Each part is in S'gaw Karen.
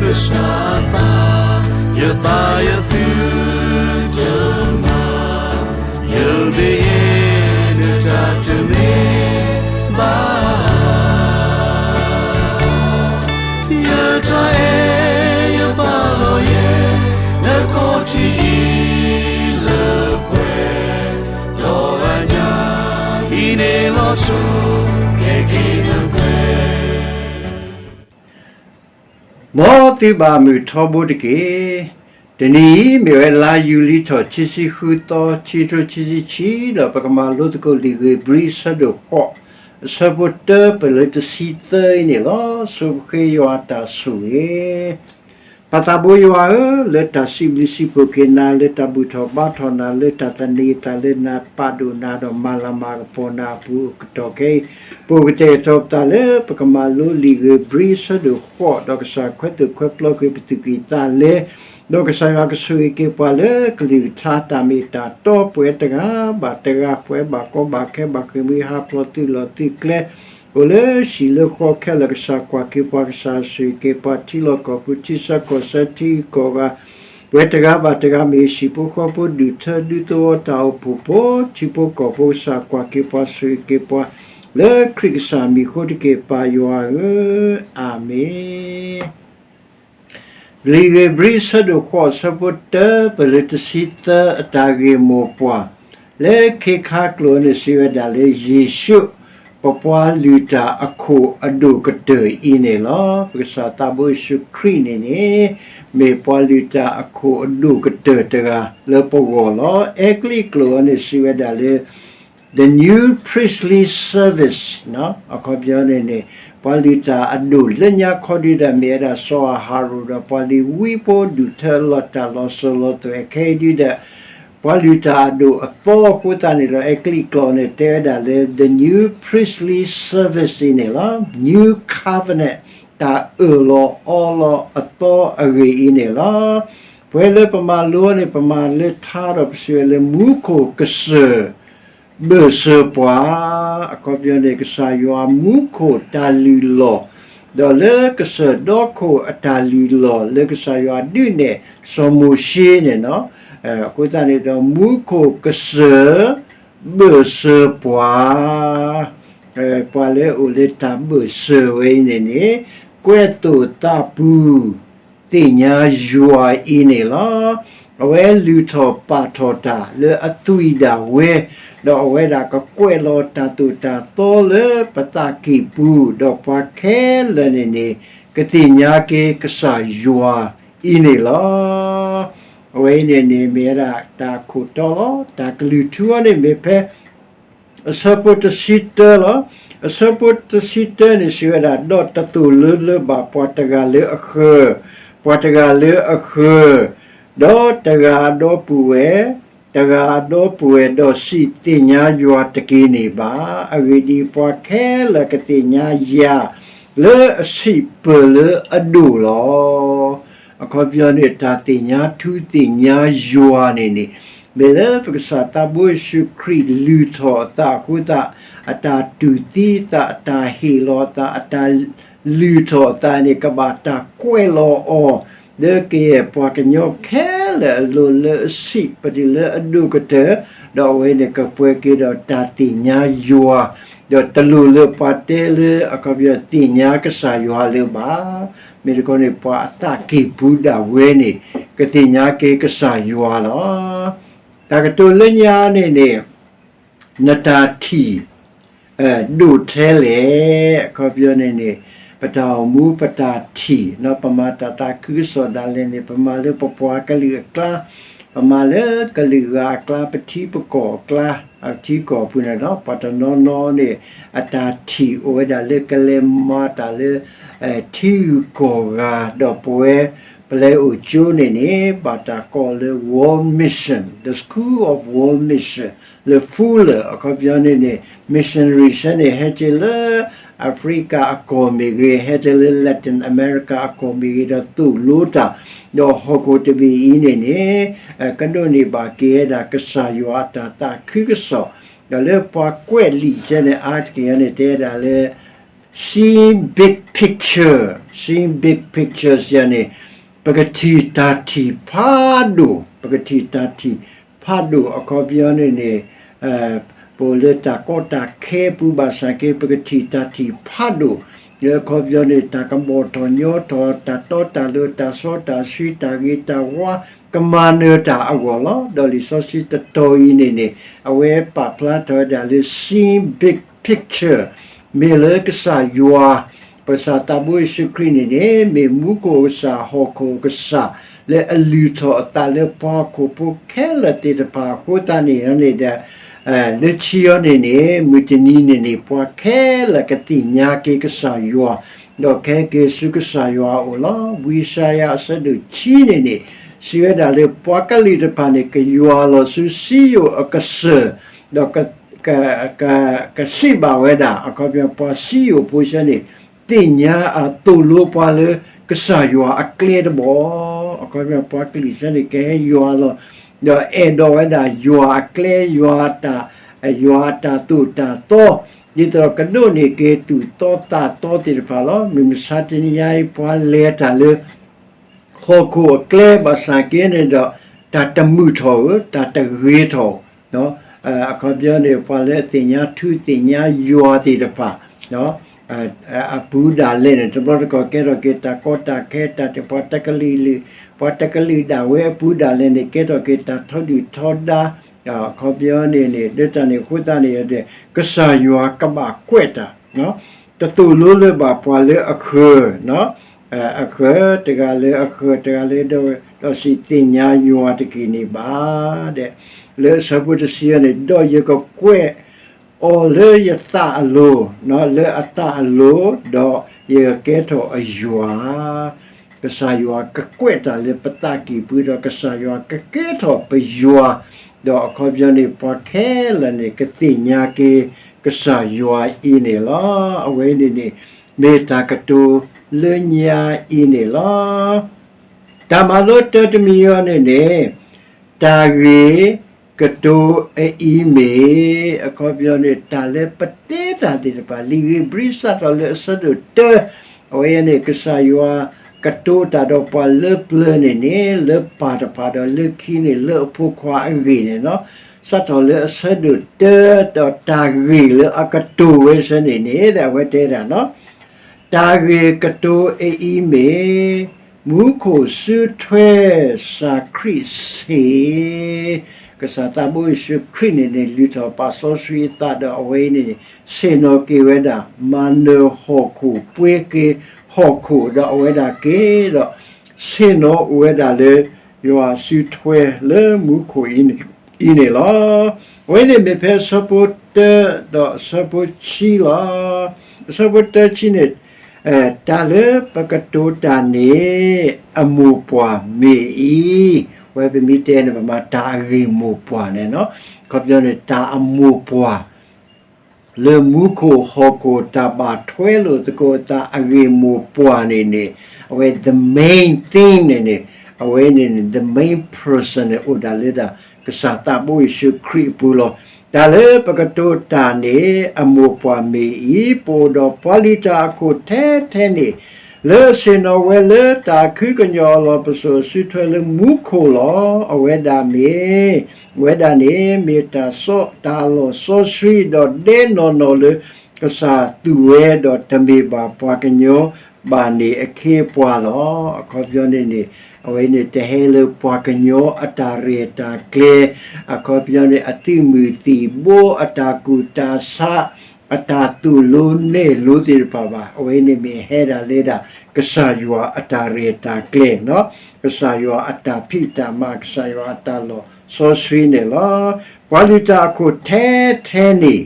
ကစၢ်အသး, ယသးယသုတမၤ, ယဘၣ်ယဲနတၢ်တမ့ၢ်ဘၣ်. ယတၢ်အဲၣ်ယပာ်လီၤယဲ, နခီၣ်ထံးအံၤလၢပှဲၤ, ဒီးအညၣ်အံၤန့ၣ်လီၤဆီ, ကဲက့ၤနပှဲၤ မ်သုဘၣ်မုာ်ထီဘိတက့ၢ်. တနံၤအံၤမ့ၢ်ဝဲလါယူၤလံထီၣ်ခံဆံဃုသီ ခံကထိခံဆံခံ, ဒီးပကမၤလိသကိးလံာ်ဧ့ၤဘြံၤအဆၢဒိၣ်ဃိး, အဆၢဖိတၢပၢၢ်လၢတဆံသၢအံၤန့ၣ်လီၤ. ဆိပဃ့ယွၤအတၢ်ဆိၣ်ဂ့ၤ ပၢ်သးဘိယွၤဧၢ, လၢတၢ်စံးဘျုးစံးဖှိၣ်က့ၤနၤ, လၢတၢ်ဘူၣ်ထီၣ်ဘါထီၣ်နၤ, လၢတၢ်သန့ၤအသးလၢနၤ, ပာ်ဒိၣ်နၤဒီးမၤလၤမၤကပီၤနၤအပူၤအကတီၢ်ခဲအံၤ, ပအိၣ်ကတဲာ်ကတီၤပသးလၢပကမၤလိလံာ်ဧ့ၤဘြံၤအဆၢဒိၣ်ဃိး, ဒီးကစၢ်ခွဲးသိၣ်ခွဲးပျီကွံာ်ပသူၣ်ကံၢ်သးလဲ, ဒီးကစၢ်ယွၤကဆိၣ်ဂ့ၤက့ၤပှၤလၢကလုၢ်ကထါတၢ်မ့ၢ်တၢ်တီ, ပဝဲတဂၤဘၣ်တဂၤ, ပဝဲဘၣ်ကီဘၣ်ခဲ, ဘၣ်ဃ့ၢ်မှံဟးဖျိးသုးလီၢ်သုးကျဲ အိၣ်လၢဟံၣ်လၢဃီခဲလၢာ်, ကစၢ်ကွၢ်က့ၤပှၤ, ကစၢ်ဆိၣ်ဂ့ၤက့ၤပှၤ, ထံလီၢ်ကီၢ်ပူၤ, ထံဆၢကီၢ်ဆၢ, ထံဂုၤကီၢ်ဂၤ, ပဝဲတဂၤဘၣ်တဂၤ မ့ၢ်ဟံၣ်ဖိဃီဖိ, ဒူၣ်ထၢဒူသဝီ, တၢ်အိၣ်ဖှိၣ်ဖိ, ထံဖိကီၢ်ဖိ, ကစၢ်ကွၢ်က့ၤပှၤ, ဆိၣ်ဂ့ၤက့ၤပှၤ, လၢခရံာ်ကစၢ်မံၤအဃိတက့ၢ်, ပၢ်ယွၤဧၢ, အၤမ့ၣ်. လံာ်ဧ့ၤဘြံၤအဆၢဒိၣ်ဃိး အဆၢဖိတၢပၢၢ်လၢတဆံသၢ အတၢ်ဂ့ၢ်မိၢ်ပှၢ် လၢခ့ခါကျိာ်န့ၣ်စံးဝဲဒၣ်လၢ ယ့ၣ်ၡူး ပပှၤလုၢ်တၢ်အခိၣ်အဒိၣ်ကတၢၢ်အံၤန့ၣ်လီၤ. ပကစၢ်သးဘိယ့ၣ်ၡူးခရံာ်န့ၣ်န့ၣ် မ့ၢ်ပှၤလုၢ်တၢ်အခိၣ်အဒိၣ်ကတၢၢ်တဂၤလၢပဂီၢ်လီၤ. အဲကလံးကျိာ်အံၤန့ၣ်စံးဝဲဒၣ်လၢ the new priestly service အခီပညီန့ၣ်န့ၣ် ပှၤလုၢ်တၢ်အဒိၣ်လၢညါခီဒုဒီး မ့ၢ်ဝဲဒၣ်စီၤအၤဟရိၣ်ဒီးပှၤလ့ၤဝံဖိ ဒူၣ်ထၢလီၤတၢ်လီၤစိၤလီၤသွဲၣ်ခဲအံၤဒုဒီး ပှၤလုၢ်တၢ်အဒိၣ်အသီအဃိသတးန့ၣ်ဒီး အဲကလံးကျိာ်န့ၣ် တဲဝဲဒၣ်လၢ the new priestly service အံၤန့ၣ်လီၤ. New covenant တၢ်အၢၣ်လီၤအီလီၤအသီအဂ့ၢ်အံၤန့ၣ်လီၤ. ပဝဲလၢပမၤလိန့ၣ် ပမၤလၢထါဒီးပစံးဝဲလၢမူခိၣ်ကစၢၢ် ဘၢၣ်စၢၤပှၤ, အခီပညီန့ၣ် ကစၢ်ယွၤမူခိၣ်တၢ်လုၢ်လီၢ်, ဒီးလၢကစၢၢ်ဒီခိၣ်အတၢ်လုၢ်လီၢ် လၢကစၢ်ယွၤဒုးနဲၣ်စီၤမိၤၡ့န့ၣ်လီၤ. အဃိသတးန့ၣ်ဒီး မူခိၣ်ကစၢၢ် ဘၢၣ်စၢၤပှၤ, ပှၤလၢအအိၣ်လၢတၢ်ဘၢၣ်စၢၤဝဲအံၤန့ၣ်န့ၣ် ကွဲးသိၣ်သးပူၤ သ့ၣ်ညါယွၤအံၤန့ၣ်လီၤ. အဝဲလုၢ်ထီၣ်ပာ်ထီၣ်တၢ်လၢအသွံၣ်ဒၣ်ဝဲ, ဒီးအဝဲဒၣ်ကကွဲးလီၤတၢ်သိၣ်တၢ်သီလၢပသးကံၢ်ပူၤ, ဒီးပှၤခဲလၢာ်န့ၣ်န့ၣ် ကသ့ၣ်ညါက့ၤကစၢ်ယွၤအံၤန့ၣ်လီၤ. အဝဲအံၤန့ၣ်န့ၣ် မ့ၢ်ဝဲဒၣ်တၢ်ခိၣ်တီလီၤ. တၢ်ကလုၢ်ထူအီၤန့ၣ်မ့ၢ်ဖဲ အဆၢဖိတဆံတၢလီၤ. အဆၢဖိတဆံတၢန့ၣ်စံးဝဲဒၣ်, ဒီးတသိၣ်လိလၢၤဘၣ်ပှၤတဂၤလၢအဃၢၤ, ပှၤတဂၤလၢအဃၢၤ, ဒီးတဂၤအဒီပုၢ်ဝဲၢ်, တဂၤအဒီပုၢ်ဝဲၢ်, ဒီးစံးသ့ၣ်ညါယွၤတက့ၢ်န့ၣ်ဘၣ်. အဂ့ၢ်ဒ်အံၤ, ပှၤခဲလၢာ်ကသ့ၣ်ညါယၤ လၢအဆံးပၢၢ်လၢအဒိၣ်လီၤ. အခီပညီန့ၣ် တၢ်သ့ၣ်ညါထူသ့ၣ်ညါယွၤန့ၣ်န့ၣ် မ့ၢ်လၢပကစၢ်သးဘိယ့ၣ်ၡူးခရံာ်လုၢ်ထီၣ်အသးအဃိသတး, အတၢ်တူၢ်သံအသး, အတၢ်ဟ့ၣ်လီၤအသး, အတၢ်လုၢ်ထီၣ်အသးန့ၣ် ကဘၣ်တၢ်ကွဲးလီၤအီၤ လၢကယဲၢ်ပှၤကညီခဲလၢာ်အလိၤ လၢအဆံးပတုာ်လၢအဒိၣ်ကတၢၢ်, ဒီးအဝဲန့ၣ်ကပှဲၤက့ၤဒီးတၢ်သ့ၣ်ညါယွၤ, ဒီးတလိၣ်လၢပှၤတဲလၢအခီပညီသ့ၣ်ညါကစၢ်ယွၤလၢၤဘၣ်. မ့ၢ်တခီန့ၣ် ပှၤအသးကံၢ်ပူၤဒၣ်ဝဲန့ၣ် ကသ့ၣ်ညါက့ၤကစၢ်ယွၤလီၤ. တၢ်ကတိၤလၢညါန့ၣ်န့ၣ် နတၢ်ထံၣ် ဒိၣ်ထဲလဲၣ်. အခီပညီန့ၣ်န့ၣ် ပတၢ်အိၣ်မူပတၢ်ထံၣ် ပမၤတၢ်သးခုကစီၣ်ဒၣ်လဲာ်န့ၣ် ပမၤလၢပပှၤကလုာ်အကျါ, ပမၤလၢကလုာ်ဂၤအကျါ, ပထံပကီၢ်အကျါ, ပထံကီၢ်ပူၤန့ၣ်ဒီး ပှၤတနီၤနီၤန့ၣ် အတၢ်ထံၣ်အိၣ်ဝဲဒၣ်လၢကလဲၤမၤတၢ်လၢ ထံဂုၤကီၢ်ဂၤ, ဒီးပဝဲ ပလဲၤအိၣ်ကၠိန့ၣ်န့ၣ် ဘၣ်တၢ်ကိးလၢ World Mission, the School of World Mission လၢ Fuller အခီပညီန့ၣ်န့ၣ် missionary ဆဲန့ၣ် ဟဲက့ၤလၢ Africa အကီၢ်မ့ၢ်ဂ့ၤ, ဟဲက့ၤလၢ Latin America အကီၢ်မ့ၢ်ဂ့ၤ, ဒီးသိၣ်လိတၢ်, ဒီးဟီၣ်ခိၣ်တဘ့ၣ်အံၤန့ၣ်န့ၣ် ကဒိးန့ၢ်ဘၣ်က့ၤဝဲဒၣ်ကစၢ်ယွၤအတၢ်သးခုကစီၣ်, ဒီးလၢပှၤကွဲးလံာ်ဆဲန့ၣ် အါတက့ၢ်အံၤန့ၣ် တဲဝဲဒၣ်လၢ seeing big picture, seeing big picture စံးန့ၣ် ပကထံၣ်တၢ်ထံၣ်ဖးဒိၣ်, ပကထံၣ်တၢ်ထံၣ်ဖးဒိၣ်အခီပညီန့ၣ်န့ၣ် ပအိၣ်လၢတၢ်ကီတၢ်ခဲအပူၤဘၣ်ဆၣ်က့ ပကထံၣ်တၢ်ထံၣ်ဖးဒိၣ်, လၢအခီပညီန့ၣ် တၢ်ကဘီၣ်ထီၣ်ညီထီၣ် တၢ်တီတၢ်လိၤ တၢ်စီတၢ်ဆှံ တၢ်ဂ့ၤတၢ်ဝါ ကမၤနၢၤတၢ်အဂီၢ်လီၤ. ဒီးလံာ်စီဆှံတတီၤအံၤန့ၣ်န့ၣ် အဝဲပာ်ဖျါထီၣ်ဝဲဒၣ်လၢ seeing big picture မ့ၢ်လၢကစၢ်ယွၤ ပကစၢ်သးဘိယ့ၣ်ၡူးခရံာ်န့ၣ်န့ၣ် မ့ၢ်မူခိၣ်ကစၢ် ဟီၣ်ခိၣ်ကစၢ် လၢအလုၢ်ထီၣ်အသးလၢပှၤဟီၣ်ခိၣ်ဖိခဲလၢာ်သ့ၣ်တဖၣ်အဃိသတးန့ၣ်န့ၣ်ဒီး လၢခံအံၤန့ၣ်န့ၣ် မုၢ်တနံၤန့ၣ်န့ၣ် ပှၤခဲလၢာ်ကသ့ၣ်ညါက့ၤကစၢ်ယွၤ ဒီးကဟဲက့ၤဆူကစၢ်ယွၤအအိၣ်လီၤ. ဝံယၡါယၤအဆၢဒိၣ်ခံန့ၣ်န့ၣ် စံးဝဲဒၣ်လၢပှၤကလုာ်တဖၣ်န့ၣ် ကယွၤလီၤဆူစံယိၣ်အကစၢၢ် ဒီး ကစံးဘၣ်ဝဲဒၣ် အခီပညီပှၤစံယိၣ်ဖိဆၢန့ၣ် သ့ၣ်ညါအသိၣ်လိပှၤလၢကစၢ်ယွၤအကျဲတဘီ, အခီပညီပှၤကလုာ်ဆၢန့ၣ် ကဟဲယွၤလီၤ ဒီးအဲၣ်ဒိးဝဲဒၣ်ယွၤအကျဲ ယွၤအတၢ် ယွၤအတၢ်သိၣ်တၢ်သီ ဒ်သိးကဒိးန့ၢ်က့ၤသူၣ်သီသးသီသ့ၣ်တဖၣ်လီၤ. မုၢ်မဆါတနံၤညါအံၤ ပှၤလဲၤတၢ်လၢ ဟီၣ်ခိၣ်အကျဲဘၣ်ဆၣ်က့န့ၣ်ဒီး တၢ်တမုာ်ထီၣ်ဧိၤ တၢ်တဂ့ၤထီၣ်ဧိၤ, အခီပညီန့ၣ် ပှၤလၢအသ့ၣ်ညါထူသ့ၣ်ညါယွၤသ့ၣ်တဖၣ် အပူၤဒၣ်လဲာ်န့ၣ် တဘျီတခီၣ်ကဲထီၣ်က့ၤတၢ်ကီတၢ်ခဲ တၢ်တ ပှၤတကလုာ်လုာ် ပှၤတကလုာ်ဒၣ်ဝဲအပူၤဒၣ်လဲာ်န့ၣ် ကဲထီၣ်က့ၤတၢ်ထီဒုၣ်ထီဒါ အခီပညီန့ၣ်န့ၣ် လၢတၢ်န့ၣ်အဃိသတးန့ၣ်ဒီး ကစၢ်ယွၤကဘၣ်ကွဲးတၢ် တသိၣ်လိလၢၤဘၣ်ပှၤလၢအဃၢၤ အဃၢၤ တဂၤလၢအဃၢၤ တဂၤလၢဒီး ဒီးစံးသ့ၣ်ညါယွၤတက့ၢ်န့ၣ်ဘၣ် ဒီး လၢအဆၢဖိတဆံန့ၣ် ဒီးယကကွဲးအီၤလၢယသးအလိၤ လၢအသးအလိၤ ဒီးယကကဲထီၣ်အယွၤ ကစၢ်ယွၤကကွဲးတၢ်လၢပသးကံၢ်ပူၤ ဒီးကစၢ်ယွၤကကဲထီၣ်ပယွၤ ဒီးအခီပညီန့ၣ် ပှၤခဲလၢာ်န့ၣ် ကသ့ၣ်ညါက့ၤကစၢ်ယွၤအံၤန့ၣ်လီၤ. အဝဲန့ၣ်န့ၣ် မ့ၢ်တၢ်ကတိၤလၢညါအံၤန့ၣ်လီၤ. တၢ်မၤလိတၢတမံၤအံၤန့ၣ်န့ၣ် တၢ်ဂ့ၢ်ကတိၤအအံၤမ့ၢ် အခီပညီန့ၣ် တၢ်လၢပတဲတၢ်သ့ၣ်တဖၣ် လံာ်ဧ့ၤဘြံၤစးထီၣ်လၢအဆၢဒိၣ်တၢ အဝဲန့ၣ် ကစၢ်ယွၤကတိၤတၢ်ဒီးပှၤလၢပျၢၤန့ၣ်န့ၣ် လၢပၢ်တဖၣ်ဒီးလၢခံန့ၣ် လၢအဖိခွါအဂ့ၢ်န့ၣ်လီၤ. စးထီၣ်လၢအဆၢဒိၣ်တၢ ဒီးတၢ်ဂ့ၢ်လၢအကတိၤဝဲဆၢန့ၣ်န့ၣ် အဝဲတဲဒၣ်နီၤ တၢ်ဂ့ၢ်ကတိၤအအံၤမ့ၢ် မူခိၣ်စုထွဲစၢ်ခရံာ်ဆ့ၣ်, ကစၢ်သးဘိယ့ၣ်ၡူးခရံာ်န့ၣ်န့ၣ် လုၢ်ထီၣ်ပာ်စီဆှံအသးဒီးအဝဲအံၤန့ၣ်န့ၣ် ဆ့ၣ်နီၤက့ၤဝဲဒၣ် မၤနၢၤဟီၣ်ခိၣ် ပှ့ၤက့ၤဟီၣ်ခိၣ်ဒီးအဝဲဒၣ်က့ၤဒီး ဆ့ၣ်နီၤအိၣ်ဝဲဒၣ်လၢ ယွၤစုထွဲလၢမူခိၣ်အံၤန့ၣ်လီၤ. အဝဲန့ၣ်မ့ၢ်ဖဲအဆၢဖိတၢဒီးအဆၢဖိဆံလီၤ. အဆၢဖိတၢဆံန့ၣ် တၢ်လၢပကတိၤတၢ်န့ၣ် အမိၢ်ပှၢ်မ့ၢ်အံၤ, ဝဲပမ့ၢ်တဲန့ၣ် ပမၤတၢ်အဂ့ၢ်မိၢ်ပှၢ်န့ၣ်နီၤ, ခီပညီန့ၣ် တၢ်အမိၢ်ပှၢ် လၢမူခိၣ်ဟီၣ်ခိၣ် တၢ်ဘၣ်ထွဲလိာ်သကိးအသးအဂ့ၢ်မိၢ်ပှၢ်န့ၣ်န့ၣ် အဝဲ the main thing န့ၣ်န့ၣ် အဝဲန့ၣ်န့ၣ် the main person န့ၣ် အိၣ်ဒၣ်လၢဒၣ် ကစၢ်သးဘိယ့ၣ်ၡူးခရံာ်အပူၤလီၤ. တၢ်လၢပကတိၤတၢ်န့ၣ် အမိၢ်ပှၢ်မ့ၢ်အံၤ ပအိၣ်ဒီးပှၤလုၢ်တၢ်အခိၣ်ထဲထဲန့ၣ် လၢအဆ့ၣ်နီၤဝဲလၢတၢ်ခုကညီၤအလီၢ်ပစိာ်စုထွဲလၢမူခိၣ်လီၤ. အဝဲဒၣ်မ့ၢ် အဝဲဒၣ်န့ၣ် မ့ၢ်တၢ်စီ တၢ်အလီၢ်စီဆှံဒီးဒဲနီၢ်နီၢ်လၢ ကစၢ်သူၣ်ဝဲဒီးတမ့ၢ်ဘၣ်ပှၤကညီဘၣ်န့ၣ်အခ့အပှၤလီၤ. အခီပညီန့ၣ်န့ၣ် အဝဲန့ၣ်တဟဲလၢပှၤကညီအတၢ်ရဲၣ်တၢ်ကျဲၤ, အခီပညီန့ၣ် အသုးမုၢ်သံၣ်ဘိ အတၢ်ကူၣ်တၢ်ဆး အတၢ်သိၣ်လိနဲၣ်လိသ့ၣ်တဖၣ်ဘၣ်. အဝဲန့ၣ်မ့ၢ်ဟဲဒၣ်လၢဒၣ် ကစၢ်ယွၤအတၢ်ရဲၣ်တၢ်ကျဲၤနီၤ, ကစၢ်ယွၤအတၢ်ဖံးတၢ်မၤ ကစၢ်ယွၤအတၢ်လီၢ်စီဆှံန့ၣ်လီၤ. ပှၤလုၢ်တၢ်အခိၣ်ထဲထဲန့ၣ်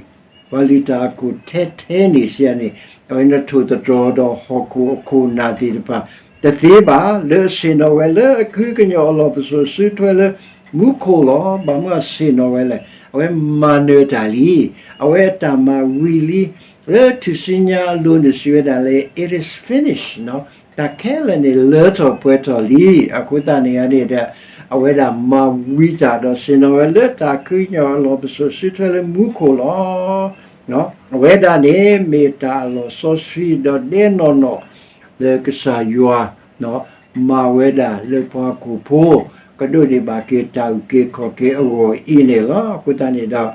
ပှၤလုၢ်တၢ်အခိၣ်ထဲထဲန့ၣ် စံးန့ၣ် အဝဲနထိၣ်သတြီၤဒီးဟီၣ်ခိၣ်အခိၣ်နၢ်သ့ၣ်တဖၣ် တသ့ဘၣ် လၢအဆ့ၣ်နီၤဝဲလၢအခုကညီၤအလီၢ်ပစိာ်စုထွဲလၢမူခိၣ်လီၤ. ဘၣ်မနုၤအဆ့ၣ်နီၤဝဲလဲၣ်. အဝဲမၤနၢၤတၢ်လံ, အဝဲအတၢ်မၤဝံၤလံ, လၢထူၣ်စုညါအလိၤန့ၣ်စံးဝဲဒၣ်လၢ it is finished နီၤ, တၢ်ခဲလၢာ်န့ၣ်လၢထီၣ်ပှဲၤထီၣ်လံ. အဃိသတးန့ၣ်န့ၣ်ဒီး အဝဲဒၣ်မၤဝံၤတၢ်ဒီးဆ့ၣ်နီၤဝဲလၢတၢ်ခုကညီၤအလီၢ်ပစိာ်စုထွဲလၢမူခိၣ်လီၤ. အဝဲဒၣ်န့ၣ် မ့ၢ်တၢ်အလီၢ်စီဆှံဒီးဒဲနီၢ်နီၢ် လၢကစၢ်ယွၤ မၤဝဲဒၣ်လၢပှၤဟီၣ်ခိၣ်ဖိ ကဒိးန့ၢ်ဘၣ်က့ၤတၢ်အုၣ်က့ၤခီၣ်က့ၤအဂီၢ်အံၤန့ၣ်လီၤ. အဃိသတးန့ၣ်ဒီး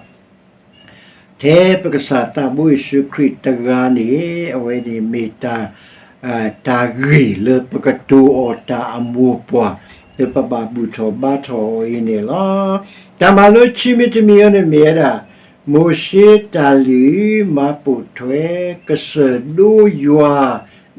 ထဲပကစၢ်သးဘိယ့ၣ်ၡူးခရံာ်တဂၤန့ၣ် အဝဲန့ၣ်မ့ၢ်တၢ် တၢ်ဂ့ၢ်လၢပကတိၤအီၤတၢ်အမိၢ်ပှၢ် လၢပဘၣ်ဘူၣ်ထီၣ်ဘါထီၣ်အီၤအံၤန့ၣ်လီၤ. တၢ်မၤလိခံမံၤတမံၤအံၤန့ၣ်မ့ၢ်ဝဲဒၣ် မိၤၡ့တၢ်လုၢ်မၤပိာ်ထွဲ ကစၢၢ်ဒိယွၤ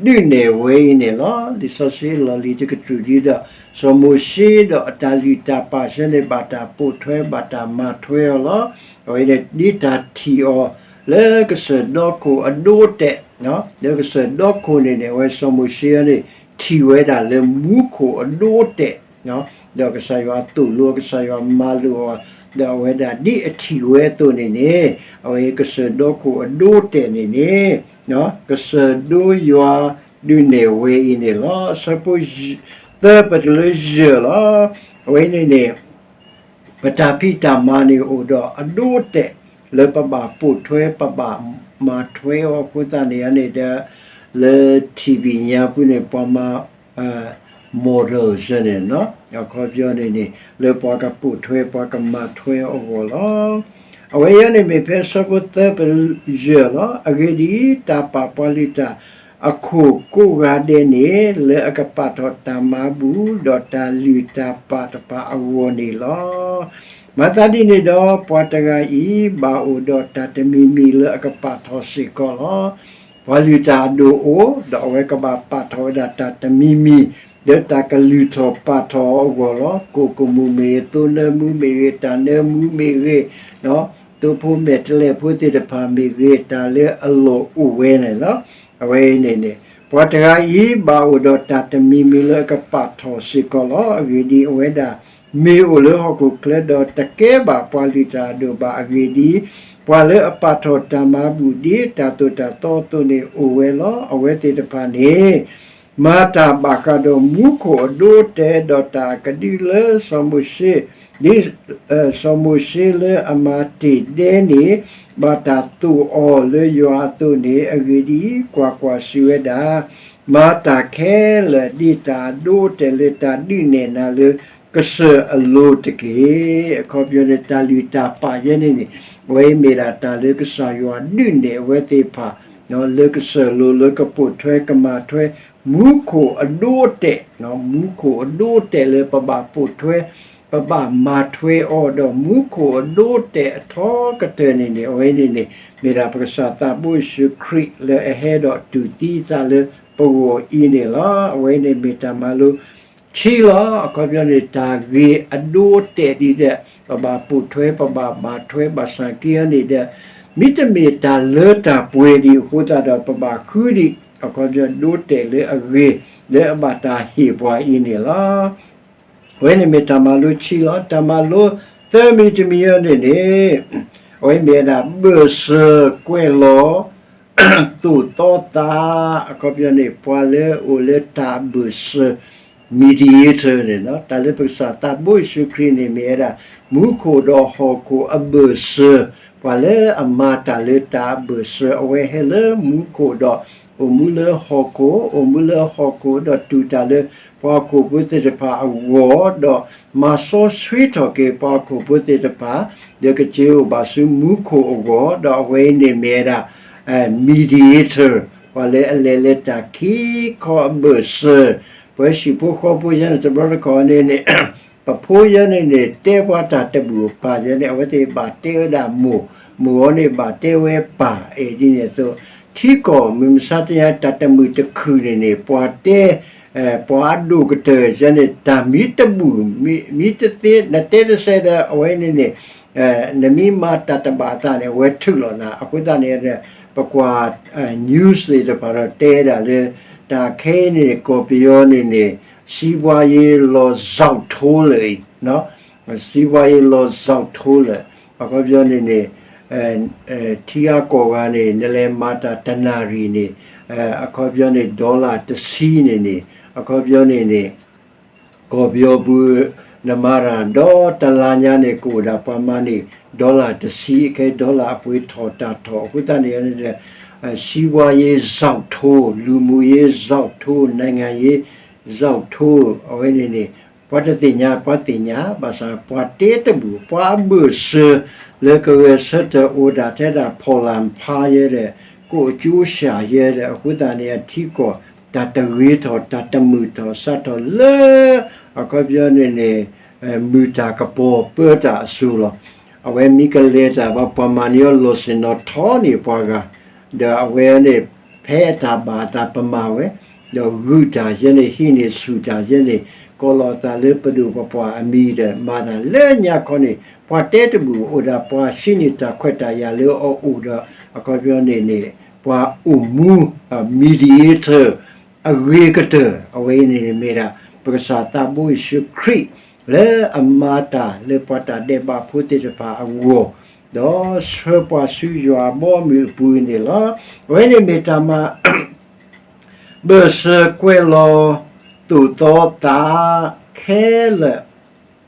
ဒုးနဲၣ်ဝဲအံၤန့ၣ်လီၤ. လံာ်စီဆှံအလီၢ်လံၤတကတြူၢ်ဒ်ဒီး စီၤမိၤၡ့ဒီးအတၢ်လုၢ်တၢ်ပာ်ဆၢန့ၣ် ဘၣ်တၢ်ပိာ်ထွဲဘၣ်တၢ်မၤထွဲအီၤလီၤ. အဝဲန့ၣ်ဒ်တၢ်ထံၣ်အီၤ လၢကစၢၢ်ဒီခိၣ်အဒိအတဲာ် လၢကစၢၢ်ဒီခိၣ်န့ၣ်န့ၣ် အဝဲစီၤမိၤၡ့န့ၣ် ထံၣ်ဝဲဒၣ်လၢမူခိၣ်အဒိအတဲာ် ဒီးကစၢ်ယွၤသိၣ်လိ ကစၢ်ယွၤမၤလိာ်အီၤ ဒီးအဝဲဒၣ်ဒ်အထံၣ်ဝဲအသိးန့ၣ်န့ၣ် အဝဲကစၢၢ်ဒီခိၣ်အဒိအတဲာ်န့ၣ်န့ၣ် ကစၢၢ်ဒိယွၤဒုးနဲၣ်ဝဲအံၤန့ၣ်လီၤ. အဆၢဖိသၢပတုၤလၢယဲၢ်လီၤ. အဝဲန့ၣ်န့ၣ် ပတၢ်ဖံးတၢ်မၤန့ၣ်အိၣ်ဒီးအဒိအတဲာ် လၢပဘၣ်ပိာ်ထွဲ ပဘၣ်မၤထွဲအီၤအဃိသတးန့ၣ်န့ၣ်ဒီး လၢထံၣ်ဘံၣ်ညါပူၤန့ၣ် ပှၤမၤ model စၢၤန့ၣ် အခီပညီန့ၣ်န့ၣ် လၢပှၤကပိာ်ထွဲ ပှၤကမၤထွဲအဂီၢ်လီၤ. အဝဲအံၤန့ၣ်မ့ၢ်ဖဲအဆၢဖိသၢပယဲၢ်လီၤ. အဂ့ၢ်ဒ်အံၤ, တၢ်ပာ်ပှၤလုၢ်တၢ် အခိၣ်ကိးဂၤဒဲးန့ၣ် လၢအကပာ်ထီၣ်တၢ်မၤဘူၣ် ဒီးတၢ်လုၢ်တၢ်ပာ်တဖၣ်အဂီၢ်န့ၣ်လီၤ. မၤသးဒ်န့ၣ်ဒီး ပှၤတဂၤအံၤ ဘၣ်အိၣ်ဒီးတၢ်တမံၤမံၤလၢအကပာ်ထီၣ်စ့ၢ်ကီးလီၤ. ပှၤလုၢ်တၢ်အဒိၣ်အိၣ်, ဒီးအဝဲကဘၣ်ပာ်ထီၣ်ဝဲဒၣ်တၢ်တမံၤမံၤ လၢတၢ်ကလုၢ်ထီၣ်ပာ်ထီၣ်အဂီၢ်လီၤ. ကိၣ်ကမူၣ်မ့ၢ်ဂ့ၤ, သိနၢမူမ့ၢ်ဂ့ၤ, တၢ်နၢမူမ့ၢ်ဂ့ၤ, သိဖိမဲာ်တဲးလဲးဖိသ့ၣ်တဖၣ်မ့ၢ်ဂ့ၤ, တၢ်လၢအလီၢ်အိၣ်ဝဲန့ၣ်လီၤ. အဝဲအံၤန့ၣ်န့ၣ် ပှၤတဂၤအံၤ ဘၣ်အိၣ်ဒီးတၢ်တမံၤမံၤလၢအကပာ်ထီၣ်စ့ၢ်ကီးလီၤ. အဂ့ၢ်ဒ်အံၤ, အဝဲဒၣ် မ့ၢ်အိၣ်လၢဟီၣ်ခိၣ်ချၢဒီး တကဲဘၣ်ပှၤလုၢ်တၢ်အဒိၣ်ဘၣ်. အဂ့ၢ်ဒ်အံၤ, ပှၤလၢအပာ်ထီၣ်တၢ်မၤဘူၣ်ဒ်တၢ်သိၣ်တၢ်သီအသိးန့ၣ်အိၣ်ဝဲလီၤ. အဝဲသ့ၣ်တဖၣ်န့ၣ် မၤတၢ်ဘၣ်ဃးဒီးမူခိၣ်အဒိအတဲာ် ဒီးတၢ်အကဒုလၢစီၤမိၤၡ့, ဒ်စီၤမိၤၡ့လၢအမၤတ့ၢ်ဒဲန့ၣ် ဘၣ်တၢ်သိၣ်အီၤလၢယွၤအသိးန့ၣ်, အဂ့ၢ်ဒ်အံၤ, ကွၢ်ကွၢ်, စံးဝဲဒၣ်, မၤတၢ်ခဲလၢာ်ဒ်တၢ်အဒိအတဲာ်လၢတၢ်ဒုးနဲၣ်နၤလၢ ကစၢၢ်အလိၤတက့ၢ်. အခီပညီန့ၣ် တၢ်လုၢ်တၢ်ပာ်ယဲန့ၣ်န့ၣ် အဝဲအံၤမ့ၢ်ဒၣ်တၢ်လၢကစၢ်ယွၤဒုးနဲၣ်အဝဲသ့ၣ်တဖၣ် လၢကစၢၢ်လိၤ လၢကပိာ်ထွဲကမၤထွဲ မူခိၣ်အဒိအတဲာ်, မူခိၣ်အဒိအတဲာ်လၢပဘၣ်ပိာ်ထွဲ ပဘၣ်မၤထွဲအီၤဒီး မူခိၣ်အဒိအတဲာ်အထီကတၢၢ်န့ၣ်န့ၣ် အဝဲန့ၣ်န့ၣ် မ့ၢ်ဒၣ်ပကစၢ်သးဘိယ့ၣ်ၡူးခရံာ်လၢအဟဲဒီးတူၢ်သံအသးလၢပဂီၢ်အံၤန့ၣ်လီၤ. အဝဲန့ၣ်မ့ၢ်တၢ်မၤလိ ခံလီၤ. အခီပညီန့ၣ် တၢ်ဂ့ၤအဒိအတဲာ်ဒ်ဒီး ပဘၣ်ပိာ်ထွဲ ပဘၣ်မၤထွဲ ဘၣ်ဆၣ်က့အီၤန့ၣ်ဒီး မ့တမ့ၢ်တၢ်လၢတၢ်ပှဲၤဒံးအဃိသတးဒီး ပဘၣ်ဃုဒံး အခီပညီဒိအတဲာ်လၢအဂ့ၤ လၢအဘၣ်တၢ်ဟ့ၣ်ပှၤအံၤန့ၣ်လီၤ. အဝဲန့ၣ်မ့ၢ်တၢ်မၤလိခံလီၤ. တၢ်မၤလိသၢမံၤတမံၤအံၤန့ၣ်န့ၣ် အဝဲမ့ၢ်ဝဲဒၣ် ဘၢၣ်စၢၤကွဲးလီၤ သိၣ်သီသး အခီပညီန့ၣ် ပှၤလၢအအိၣ်လၢတၢ်အဘၢၣ်စၢၤ mediator န့ၣ်လီၤ. တၢ်လၢပကစၢ်သးဘိယ့ၣ်ၡူးခရံာ်န့ၣ် မ့ၢ်ဝဲဒၣ် မူခိၣ်ဒီးဟီၣ်ခိၣ်အဘၢၣ်စၢၤ, ပှၤလၢအမၤတၢ်လၢတၢ်အဘၢၣ်စၢၤ အဝဲဟဲလၢမူခိၣ်ဒီး အိၣ်မူလၢဟီၣ်ခိၣ်, အိၣ်မူလၢဟီၣ်ခိၣ်ဒီးတူၢ်တၢ်လၢ ပှၤဟီၣ်ခိၣ်ဖိသ့ၣ်တဖၣ်အဂီၢ်, ဒီးမၤစီဆှံထီၣ်က့ၤပှၤဟီၣ်ခိၣ်ဖိသ့ၣ်တဖၣ် လၢကက့ၤအိၣ်ဘၣ်ဆူမူခိၣ်အဂီၢ်, ဒီးအဝဲအံၤန့ၣ်မ့ၢ်ဝဲဒၣ် mediator ပှၤလၢအလဲၤလၢတၢ်ခံခီအဘၢၣ်စၢၤ, ပဝဲဟံၣ်ဖိဃီဖိယဲန့ၣ် တဘျီတခီၣ်န့ၣ်န့ၣ် ပဖိယဲန့ၣ်န့ၣ် တဲပှၤတၢ်တဘူၣ်အပၢ်ယဲန့ၣ် အဝဲသ့ၣ်ဘၣ်တဲဝဲဒၣ်မိၢ်, မိၢ်အီၤန့ၣ်ဘၣ်တဲဝဲပၢ် အဲၣ်ဒ်န့ၣ်အသိး ထံကီၢ်မုၢ်မဆါတနံၤ တၢ်တမုာ်တခုၣ်န့ၣ်န့ၣ် ပှၤတဲ ပှၤအဒိၣ်ကတၢၢ်ယဲန့ၣ် တၢ်မံတဘူၣ် မံတသ့ နတဲတစဲးဒီး အဝဲန့ၣ်န့ၣ် နမ့ၢ်မၤတၢ်တဘၣ်အသးန့ၣ် အဝဲထုးလီၤနၤ. အဃိသတးန့ၣ် ပကွၢ် news သ့ၣ်တဖၣ်ဒီးတဲဒၣ်လၢ တၢ်ခဲအံၤန့ၣ် ကီၢ်ပယီၤန့ၣ်န့ၣ် စီးပွားရေးလီၤဇီထူလၢာ်အံၤ စီးပွားရေးလီၤဇီထူလၢာ်, အခီပညီန့ၣ်န့ၣ် ထံဂၤကီၢ်ဂၤန့ၣ် နလဲၤမၤတၢ်တနၣ်ရံၣ်န့ၣ် အခီပညီန့ၣ် dollar တဆံန့ၣ်န့ၣ် အခီပညီန့ၣ်န့ၣ် ကီၢ်ပယီၤပူၤ နမၤတၢ်ဒီတလါညါန့ၣ် ကအိၣ်ဒၣ်ပှၤမၤန့ၢ် dollar တဆံ ခဲ dollar အပှ့ၤထီၣ်တၢ်ထီၣ် အဃိသတးန့ၣ် စီးပွားရေး ဇောက်ထိုး လူမှုရေး ဇောက်ထိုး နိုင်ငံရေး ဇောက်ထိုး အဝဲန့ၣ်န့ၣ် ပှၤတသ့ၣ်ညါ ပှၤသ့ၣ်ညါ ဘၣ်ဆၣ်ပှၤတဲတဘူၣ် ပှၤအဘၢၣ်စၢၤ လၢကဂဲၤဆၢထၢၣ်အိၣ်ဒၣ်ထဲဒၣ် ဖီၣ်လၢ်ဖးယဲဒီး ကအိၣ်ကၠိစှၤယဲဒီး အဃိသတးန့ၣ် အထံကီၢ် တၢ်တဂ့ၤထီၣ် တၢ်တမုာ်ထီၣ် စးထီၣ်လၢ အခီပညီန့ၣ်န့ၣ် မုၢ်တၢ်ကပီၤပၢတၢ်အစိၤလီၤ. အဝဲမ့ၢ်ကလဲၤတၢ်ဘၣ် ပှၤမၤန့ၢ်အီၤလီၢ်ဆ့ၣ်နီၤထီန့ၢ်ပှၤဂၤ ဒီးအဝဲန့ၣ် ဖဲအတၢ်ဘၣ်အသးပမၤဝဲ ဒီးဂုာ်တၢ်ယဲန့ၣ် ဟံးန့ၢ်ဆူၣ်တၢ်ယဲန့ၣ် ကိးလီၤအသးလၢပဒိၣ်ပပှၢ်အမံၤဒီး မၤတၢ်လၢညါခီန့ၣ် ပှၤတဲတဘူၣ် အိၣ်ဒၣ်ပှၤဟံးန့ၢ်တၢ်ခွဲးတၢ်ယာ်လၢအအိၣ်ဒီး အခီပညီန့ၣ်န့ၣ် ပှၤအိၣ်မူ mediator အဂ့ၤကတၢၢ် အဝဲအံၤန့ၣ်မ့ၢ်ဒၣ် ပကစၢ်သးဘိယ့ၣ်ၡူးခရံာ် လၢအမၤတၢ်လၢပှၤတၢ်ဒဲးဘးဖိသ့ၣ်တဖၣ်အဂီၢ် ဒီးဆှၢပှၤဆူယွၤအဘီအမုၢ်အပူၤန့ၣ်လီၤ. အဝဲန့ၣ်မ့ၢ်တၢ်မၤ ဘၢၣ်စၢၤကွဲးလီၤ သိၣ်သီသး ခဲလၢာ်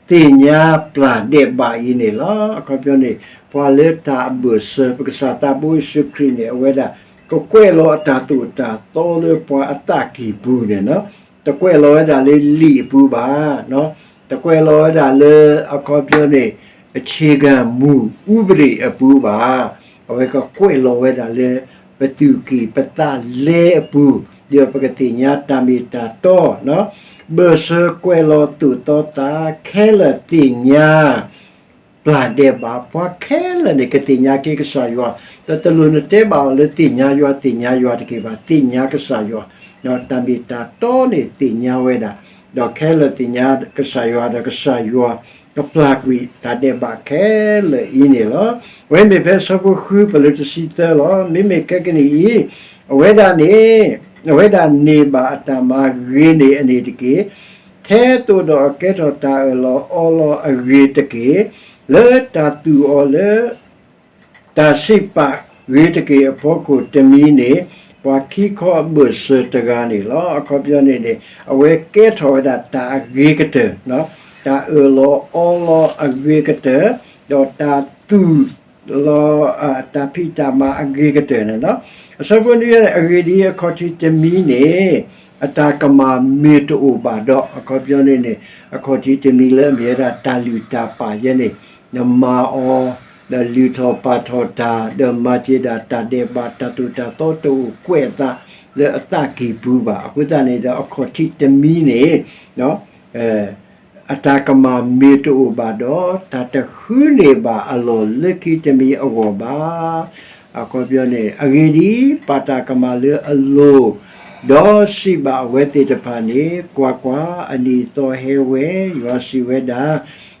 သ့ၣ်ညါပျၢ်ဒဲးဘးအံၤန့ၣ်လီၤ. အခီပညီန့ၣ် ပှၤလၢတၢ်အဘၢၣ်စၢၤ ပကစၢ်သးဘိယ့ၣ်ၡူးခရံာ်န့ၣ် အဝဲဒၣ် ကကွဲးလီၤအတၢ်သိၣ်တၢ်သီလၢပှၤအသးကံၢ်ပူၤန့ၣ်လီၤ. တကွဲးလီၤဝဲဒၣ်လၢလံာ်အပူၤဘၣ် တကွဲးလီၤဝဲဒၣ်လၢ အခီပညီန့ၣ် အခြေခံမူဥပဒေအပူၤဘၣ်. အဝဲကကွဲးလီၤဝဲဒၣ်လၢ ပသူၣ်ကံၢ်ပသးလဲအပူၤ ဒီးပကသ့ၣ်ညါတၢ်မ့ၢ်တၢ်တီ ဘၢၣ်စၢၤကွဲးလီၤသိၣ်သီသး ခဲလၢာ်သ့ၣ်ညါ ပျၢ်ဒဲးဘး ပှၤခဲလၢာ်န့ၣ် ကသ့ၣ်ညါက့ၤကစၢ်ယွၤ ဒီးတလိၣ်နတဲဘၣ်အီၤလၢသ့ၣ်ညါယွၤ သ့ၣ်ညါယွၤတက့ၢ်ဘၣ် သ့ၣ်ညါကစၢ်ယွၤ ဒီးတၢ်မ့ၢ်တၢ်တီန့ၣ်သ့ၣ်ညါဝဲဒၣ် ဒီးခဲလၢာ်သ့ၣ်ညါကစၢ်ယွၤဒီးကစၢ်ယွၤ ကပျၢ်ကွံာ်တၢ်ဒဲးဘးခဲလၢာ်အံၤန့ၣ်လီၤ. အဝဲမ့ၢ်ဖဲဆၢဖိဃုပလၢတဆံသၢလီၤ. မ့မ့ၢ်ခဲကနံၣ်အံၤ အဝဲဒၣ်န့ၣ် အဝဲဒၣ်န့ၢ်ဘၣ်အတၢ်မၤဂ့ၤန့ၢ်အန့ၣ်တက့ၢ်. ထဲသိးဒီးအကဲထီၣ်တၢ်အၢၣ်လီၤအီလီၤအဂ့ၤတက့ၢ်. လၢတၢ်သူၣ်အီၤလၢ တၢ်စံးပာ်ဂ့ၤတက့ၢ်အဖီခိၣ်တမံၤန့ၣ် ပှၤခံခီအဘၢၣ်စၢၤတဂၤန့ၣ်လီၤ. အခီပညီန့ၣ်န့ၣ် အဝဲကဲထီၣ်ဝဲဒၣ်တၢ်အဂ့ၤကတၢၢ် တၢ်အၢၣ်လီၤအီလီၤအဂ့ၤကတၢၢ် ဒီးတၢ်သူၣ်လီၤ တၢ်ဖံးတၢ်မၤအဂ့ၤကတၢၢ်န့ၣ်လီၤ. အဆၢဖိနွံ အဂ့ၢ်ဒ်အံၤ အခီၣ်ထံးတမံၤန့ၣ် အတၢ်ကမၣ်မ့ၢ်တအိၣ်ဘၣ်ဒီး အခီပညီန့ၣ်န့ၣ် အခီၣ်ထံးတမံၤလၢအမ့ၢ်ဝဲဒၣ်တၢ်လုၢ်တၢ်ပာ်ယဲန့ၣ် နမၤအီၤ ဒီးလုၢ်ထီၣ်ပာ်ထီၣ်တၢ် ဒီးမၤစၢၤဒၣ်တၢ်ဒဲးဘး တၢ်သိၣ်တၢ်သီတအိၣ်ကွဲးအသးလၢအသးကံၢ်ပူၤဘၣ်. အဃိသတးန့ၣ်ဒီး အခီၣ်ထံးတမံၤန့ၣ် အတၢ်ကမၣ်မ့ၢ်တအိၣ်ဘၣ်ဒီး တၢ်တဃုန့ၢ်ဘၣ်အလီၢ်လၢခံတမံၤအဂီၢ်ဘၣ်. အခီပညီန့ၣ် အဂ့ၢ်ဒ်အံၤ ပာ်တၢ်ကမၣ်လၢအလိၤ ဒီးစံးဘၣ်အဝဲသ့ၣ်တဖၣ်န့ၣ်, ကွၢ်ကွၢ်, အနံၤအသီဟဲဝဲ, ယွၤစံးဝဲဒၣ်,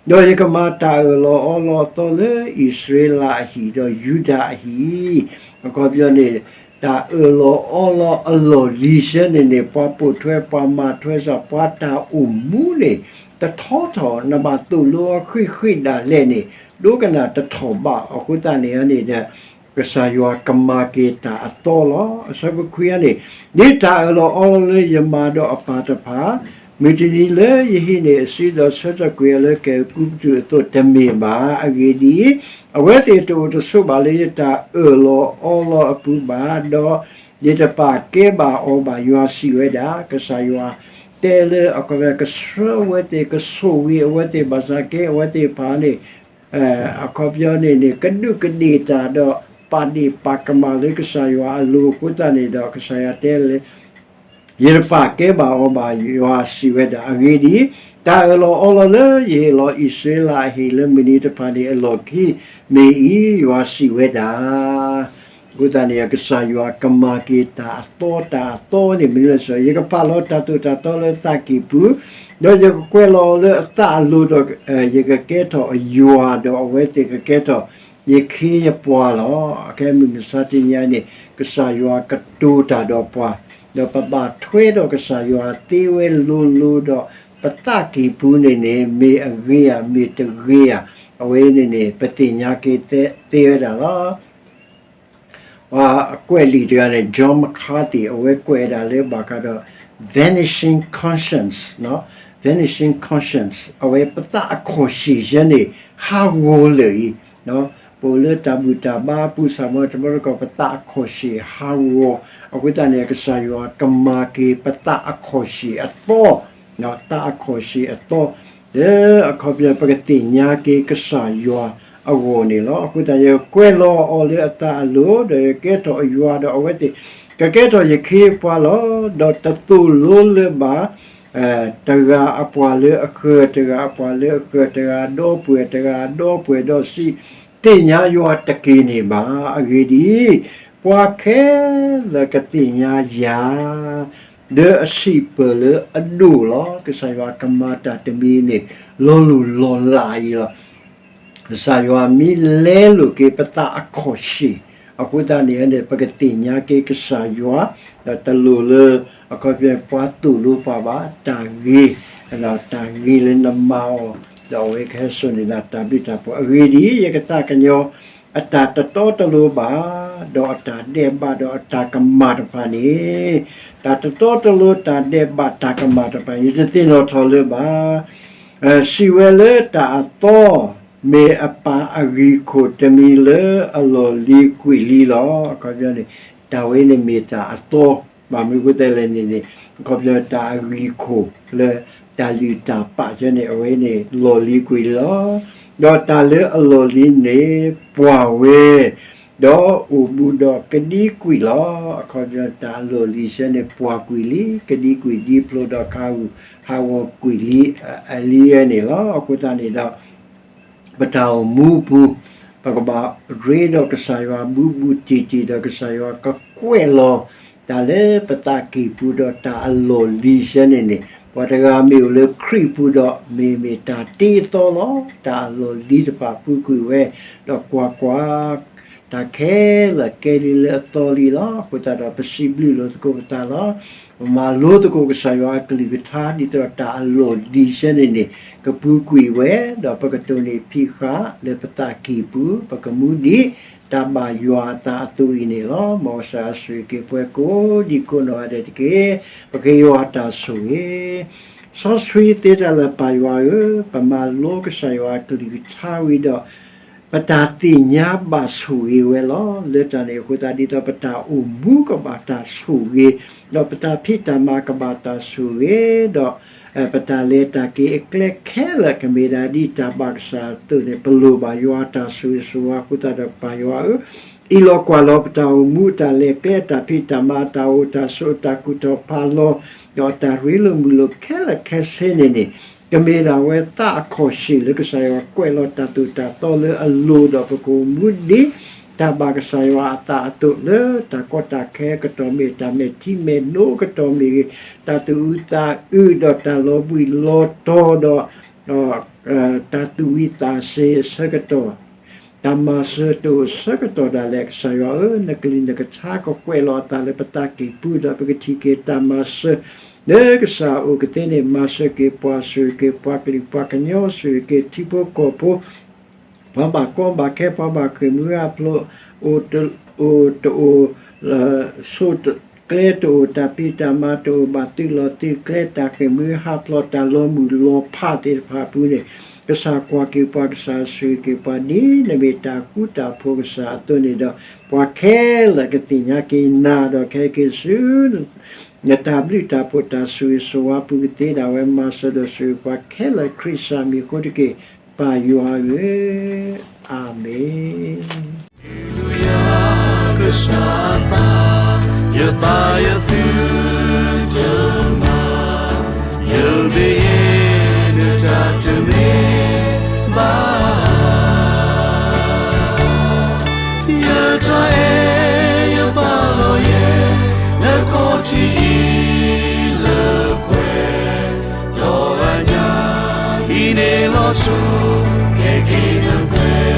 ဒီးယကမၤတၢ်အၢၣ်လီၤအီလီၤအသီလၢအံၣ်စရ့လးအဟံၣ်, ဒီးယူဒၤအဟံၣ်, အခီပညီန့ၣ် တၢ်အၢၣ်လီၤအီလီၤအလီၢ်လံၤဆၢန့ၣ်န့ၣ် ပှၤပိာ်ထွဲ ပှၤမၤထွဲစ့ၢ် ပှၤတၢ်အိၣ်မူန့ၣ် တထီထီၣ် နဘၣ်သိၣ်လိအီၤဃံးဃံးဒၣ်လဲာ်န့ၣ် ဒိကနၣ်တထီၣ်ဘၣ်. အဃိသတးန့ၣ်န့ၣ်ဒီး ကစၢ်ယွၤကမၤက့ၤတၢ်အသီလီၤ. အဆၢဖိခွံန့ၣ်, ဒ်တၢ်အၢၣ်လီၤအီလီၤလၢယမၤဒီးအပၢ်တဖၣ်, မုၢ်တနံၤလၢယဟံးန့ၢ်အစုဒီးဆၢထၢၣ်ကွံာ်အီၤလၢကဲကုပတူးအသိးတမ့ၢ်ဘၣ်. အဂ့ၢ်ဒ်အံၤ, အဝဲသ့ၣ်တအိၣ်တဆိးဘၣ်လၢယတၢ်အၢၣ်လီၤအီလီၤအပူၤဘၣ်, ဒီးယတပာ်ကဲဘၣ်အီၤဘၣ်, ယွၤစံးဝဲဒၣ်. ကစၢ်ယွၤတဲလၢ အခီပညီ ကဆှၢအဝဲသ့ၣ် ကဆိၣ်ဂ့ၤအဝဲသ့ၣ် ဘၣ်ဆၣ်ကဲအဝဲသ့ၣ်တဖၣ်န့ၣ် အခီပညီန့ၣ်န့ၣ် ကဒူးကဒ့ၣ်တၢ်ဒီး ပာ်ဒ့ၣ်ပာ်ကမၣ်လၢကစၢ်ယွၤအလိၤအဃိသတးန့ၣ်ဒီး ကစၢ်ယွၤတဲလၢ ယတပာ်ကဲဘၣ်အီၤဘၣ်, ယွၤစံးဝဲဒၣ်. အဂ့ၢ်ဒ်အံၤ, တၢ်အၢၣ်လီၤအီလီၤလၢယဟ့ၣ်လီၤအံၣ်စရ့လးအဟံၣ်လၢမုၢ်နံၤတဖၣ်န့ၣ်အလီၢ်ခံမ့ၢ်အံၤ, ယွၤစံးဝဲဒၣ်. အဃိသတးန့ၣ် ကစၢ်ယွၤကမၤက့ၤတၢ်အသီ, တၢ်အသီန့ၣ်မနုၤလဲၣ်, ယကပာ်လီၤတၢ်သိၣ်တၢ်သီလၢအသးကံၢ်ပူၤ, ဒီးယကကွဲးလီၤအီၤလၢအသးအလိၤဒီး ယကကဲထီၣ်အယွၤ ဒီးအဝဲသ့ၣ်ကကဲထီၣ်ယခ့ယပှၤလီၤ. အခဲမုၢ်မဆါတနံၤအံၤန့ၣ် ကစၢ်ယွၤကတိၤတၢ်ဒီးပှၤ, ဒီးပဘၣ်ထွဲဒီးကစၢ်ယွၤသ့ဝဲလိၤလိၤဒီး ပသးကံၢ်ပူၤန့ၣ်န့ၣ် မ့ၢ်အဂ့ၤဧါ မ့ၢ်တဂ့ၤဧါ, အဝဲန့ၣ်န့ၣ် ပသ့ၣ်ညါက့ၤသ့ဝဲဒၣ်လီၤ. ပှၤကွဲးလံာ်တဂၤန့ၣ် John MacArthur အဝဲကွဲးဒၣ်လၢဘၣ်ဃးဒီး vanishing conscience, finishing touches အဝဲပသးအခီၣ်ဆံၣ်ယဲန့ၣ် ဟးဂီၤလၢာ်အံၤ, ပအိၣ်လၢတၢ်ဘူၣ်တၢ်ဘါအပူၤ စးမီတဘျီတခီၣ် ပသးအခီၣ်ဆံၣ်ဟးဂီၤ, အဃိသတးန့ၣ် ကစၢ်ယွၤကမၤက့ၤပသးအခီၣ်ဆံၣ်အသီ, သးအခီၣ်ဆံၣ်အသီ, လၢအခီပညီပကသ့ၣ်ညါက့ၤကစၢ်ယွၤအဂီၢ်န့ၣ်လီၤ. အဃိသတး ယကွဲးလီၤအီၤလၢအသးအလိၤ ဒီးယကဲထီၣ်ယွၤ ဒီးအဝဲသ့ၣ်ကကဲထီၣ်ယခ့ယပှၤလီၤ. ဒီးတသိၣ်လိလၢၤဘၣ် တဂၤအပှၤလၢအဃၢၤ, တဂၤအပှၤလၢအဃၢၤ, တဂၤဒီပုၢ်ဝဲၢ်, တဂၤဒီပုၢ်ဝဲၢ်ဒီးဆံး, သ့ၣ်ညါယွၤတက့ၢ်န့ၣ်ဘၣ်. အဂ့ၢ်ဒ်အံၤ, ပှၤခဲလၢာ်ကသ့ၣ်ညါယၤ လၢအဆံးပၢၢ်လၢအဒိၣ်လီၤ. ကစၢ်ယွၤကမၤတၢ်တမံၤန့ၣ် လီၤလိၢ်လီၤလးအံၤလီၤ. ကစၢ်ယွၤမ့ၢ်လဲလိာ်က့ၤပသးအခီၣ်ဆံၣ်, အဃိသတးန့ၣ်န့ၣ် ပကသ့ၣ်ညါက့ၤကစၢ်ယွၤ, ဒီးတလိၣ်လၢ အခီပညီ ပှၤသိၣ်လိပှၤဘၣ်, တၢ်ဂ့ၤ, ဒီးတၢ်ဂ့ၤလၢနမၤအီၤ, ဒီးအဝဲကဟဲစိာ်န့ၢ်နၤတၢ်ဘျုးတၢ်ဖှိၣ်. အဂ့ၢ်ဒ်အံၤ, ယကသးကညီၤ အတၢ်တတီတလိၤဘၣ်, ဒီးအတၢ်ဒဲးဘး ဒီးအတၢ်ကမၣ်တဖၣ်န့ၣ်, တၢ်တတီတလိၤ တၢ်ဒဲးဘး တၢ်ကမၣ်တဖၣ် ယတသ့ၣ်နီၣ်ထီၣ်လၢၤဘၣ်. စံးဝဲလၢတၢ်အသီ မ့ၢ်အပၢ်အဂံၢ်ခိၣ်တမံၤလၢအလီၢ်လံၤကွံာ်လံလီၤ. အခီပညီန့ၣ် တၢ်ဝဲန့ၣ်မ့ၢ်တၢ်အသီ, ဘၣ်မနုၤအဃိသတးလဲၣ်န့ၣ်န့ၣ် အခီပညီတၢ်အဂံၢ်ခိၣ်လၢ တၢ်လုၢ်တၢ်ပာ်ယဲန့ၣ် အဝဲန့ၣ်လီၢ်လံၤကွံာ်လံလီၤ. ဒီးတၢ်လၢအလီၢ်လံၤန့ၣ် ပှၢ်ဝဲ ဒီးအိၣ်ဘူးဒီးကဒံကွံာ်လီၤ. အခီပညီတၢ်အလီၢ်လံၤယဲန့ၣ် ပှၢ်ကွံာ်လံ, ကဒံကွံာ် ဒ်ဖျိဒီးခးဂူာ်ဟးဂီၤကွံာ်လံ, အလံၤယဲန့ၣ်လီၤ. အဃိသတးန့ၣ်ဒီး ပတၢ်အိၣ်မူပူၤ ပကဘၣ်ရ့ဒီးကစၢ်ယွၤ ဘူးဘူးတံၢ်တံၢ်ဒီး ကစၢ်ယွၤကကွဲးလီၤ တၢ်လၢပသးကံၢ်ပူၤဒီးတၢ်အလီၢ်လံၤယဲန့ၣ်န့ၣ် ပှၤတဂၤမ့ၢ်အိၣ်လၢခရံာ်ပူၤဒီး မ့မ့ၢ်တၢ်တ့အသီလီၤ. တၢ်အလီၢ်လံၤတဖၣ်ပူၤကွံာ်ဝဲ, ဒီးကွၢ်ကွၢ်, တၢ်ခဲလၢာ်ကဲလံလၢအသီလံလီၤ. အဃိသတးဒီး ပစံးဘျုးလိာ်သကိးပသးလီၤ. ပမၤလိသကိးကစၢ်ယွၤအကလုၢ်ကထါ ဒ်သိးဒီးတၢ်အလီၢ်လံၤယဲန့ၣ်န့ၣ် ကပူၤကွံာ်ဝဲ, ဒီးပကတိၢ်နီၣ်ဖံးဃာ်လၢပသးကံၢ်ပူၤ ပကမူဒံး တၢ်ဘၣ်ယွၤအသးအသိးအံၤန့ၣ်လီၤ. မ်ကစၢ်ယွၤဆိၣ်ဂ့ၤက့ၤပှၤကိးဒံကိးနီၢ်ဂၤဒဲးတက့ၢ်. ပဃ့ယွၤတၢ်ဆိၣ်ဂ့ၤ စီဆှံသ့တၢ်လၢပၢ်ယွၤဧၢ, ပမၤလိကစၢ်ယွၤအကလုၢ်ကထါဝံၤဒီး ပတၢ်သ့ၣ်ညါဘၣ်ဆိၣ်ဂ့ၤဝဲလီၤ. လၢတၢ်န့ၣ်အဃိသတး ဒ်သိးပတၢ်အိၣ်မူကဘၣ်တၢ်ဆိၣ်ဂ့ၤ, ဒီးပတၢ်ဖံးတၢ်မၤကဘၣ်တၢ်ဆိၣ်ဂ့ၤ, ဒီး ပတၢ်လဲၤတၢ်က့ၤအကျဲခဲလၢာ်ကမ့ၢ်ဒၣ်ဒ်တၢ်ဘၣ်ကစၢ်အသိးန့ၣ် ပလိၣ်ဘၣ်ယွၤအတၢ်ဆိၣ်ဂ့ၤဆိၣ်ဝါအဃိသတးဒီး ပၢ်ယွၤဧၢ, အံးလီၤကွၢ်လီၤပတၢ်အိၣ်မူ တၢ်လဲၤကျဲ တၢ်ဖံးတၢ်မၤ တၢ်အိၣ်တၢ်ဆိး တၢ်ကူၣ်ထီၣ်ဖးလီၤ ဒီးတၢ်ရ့လိာ်မုာ်လိာ်ခဲလၢာ်ခဲဆ့န့ၣ်န့ၣ် ကမ့ၢ်ဒၣ်ဝဲသးအခီၣ်ဆံၣ်လၢကစၢ်ယွၤကွဲးလီၤတၢ်သိၣ်တၢ်သီလၢအလိၤ ဒီးပကအိၣ်မူဒံး တၢ်ဘၣ်ကစၢ်ယွၤအသးအသိးလၢတၢ်ကီတၢ်ခဲ ကတီၢ်မ့ၢ်တၢ်မဲာ်ထံမဲာ်နိ ကတီၢ်မ့ၢ်ဂ့ၤ တၢ်သူၣ်အုးသးအုး ဒီးတၢ်လီၤဘှံးလီၤတီၤ ဒီး တၢ်သူၣ်ဝံၤသးစ့ၤအဆၢကတီၢ် တၢ်မၤစၢၤတအိၣ်ဆၢကတီၢ်ဒၣ်လဲာ် ကစၢ်ယွၤဧၢ, နကလုၢ်နကထါကကွဲးလီၤအသးလၢပသးကံၢ်ပူၤ ဒီးပကထံၣ်က့ၤတၢ်မၤစၢၤ လၢကစၢ်အအိၣ်ကသ့န့ၣ် မၤစၢၤက့ၤပှၤ ဆိၣ်ဂ့ၤက့ၤပှၤကလုာ်ပှၤကညီ ဆိၣ်ဂ့ၤက့ၤထံဖိကီၢ်ဖိ ပှၤဘၣ်ကီဘၣ်ခဲ ပှၤဘၣ်ဃ့ၢ်မှံဟးဖျိး အိၣ်တအိၣ် ဆိးကျဲတအိၣ် တၢ်ဖံးတၢ်မၤတအိၣ် ဘၣ်သုးလီၢ်သုးကျဲ တၢ်ဃ့ၢ်မှံဟးဖျိး တၢ်လီၤမုၢ်လီၤဖးသ့ၣ်တဖၣ်အပူၤန့ၣ် ကစၢ်ကွၢ်က့ၤပှၤ ကစၢ်ဆိၣ်ဂ့ၤက့ၤပှၤ ဒ်နမ့ၢ်တၢ်ဃူတၢ်ဖိးကစၢ်အသိးန့ၣ်ဒီး ပှၤခဲလၢာ်ကသ့ၣ်ညါက့ၤနၤ ဒီးကဟဲက့ၤဆူ နတၢ်ဘျုးတၢ်ဖှိၣ်တၢ်ဆိၣ်ဂ့ၤဆိၣ်ဝါပူၤကသ့ဒၣ်ဝဲ မၤစၢၤဒီးဆိၣ်ဂ့ၤပှၤခဲလၢာ် ခရံာ်စၢ်မံၤအဃိတက့ၢ် ပၢ်ယွၤဧၢ, အၤမ့ၣ်. ကစၢ်အသး ယသးယသုတမၤ ယမ့ၢ်ယဲ နတၢ်တမ့ၢ်ဘၣ် ယတၢ်အဲၣ်ယပာ်လီၤယဲ နခီၣ်ထံးအံၤလၢပှဲၤ ဒီးအညါ ဟံးန့ၢ်လီၤစိၤ ကဲက့ၤနပှဲၤ